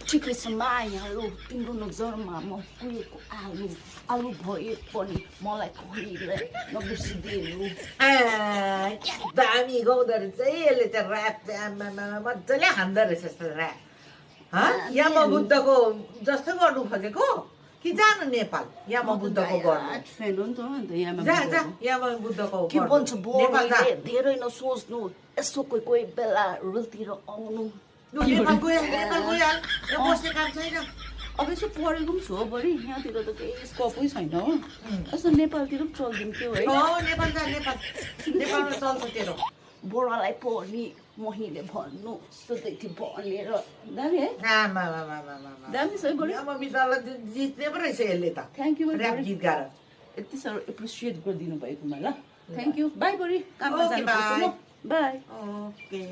ठिकै छ माया लु तिम्रो नजरमा म पुगेको आलु भए पनि मलाई कहिले नबिर्सिदिनु क्या दामी गाउँदो रहेछ है यसले चाहिँ ऱ्याप चाहिँ मजाले हान्दो रहेछ यस्तो ऱ्याप यामा बुद्धको जस्तो गर्नु खोजेको कि जानु नेपाल यामा बुद्धको गर्नु फ्यान हो नि त अन्त यहाँ जा जा यामा बुद्धको के भन्छ नेपाल जा धेरै नसोच्नु यसो कोही कोही बेला रुलतिर आउनु नेपाल गइहाल यहाँ बस्ने काम छैन अब यसो पढेको पनि छु हो बढी यहाँतिर त केही स्कोपै छैन हो यसो नेपालतिर पनि चलिदिउँ त्यो है नेपाल जा नेपालमा चल्छ तेरो बुढालाई पनि मैले भन्नु सोध्दै थियो भनेर दामी है दामी छ है बढी अब मितालाई जित्ने पो रहेछ यसले त थ्याङ्क यू ऱ्याप गीत गाएर यति साह्रो एप्रिसिएट गरिदिनु भएकोमा ल थ्याङ्क यू बाई बढी काम Okay, bye. By okay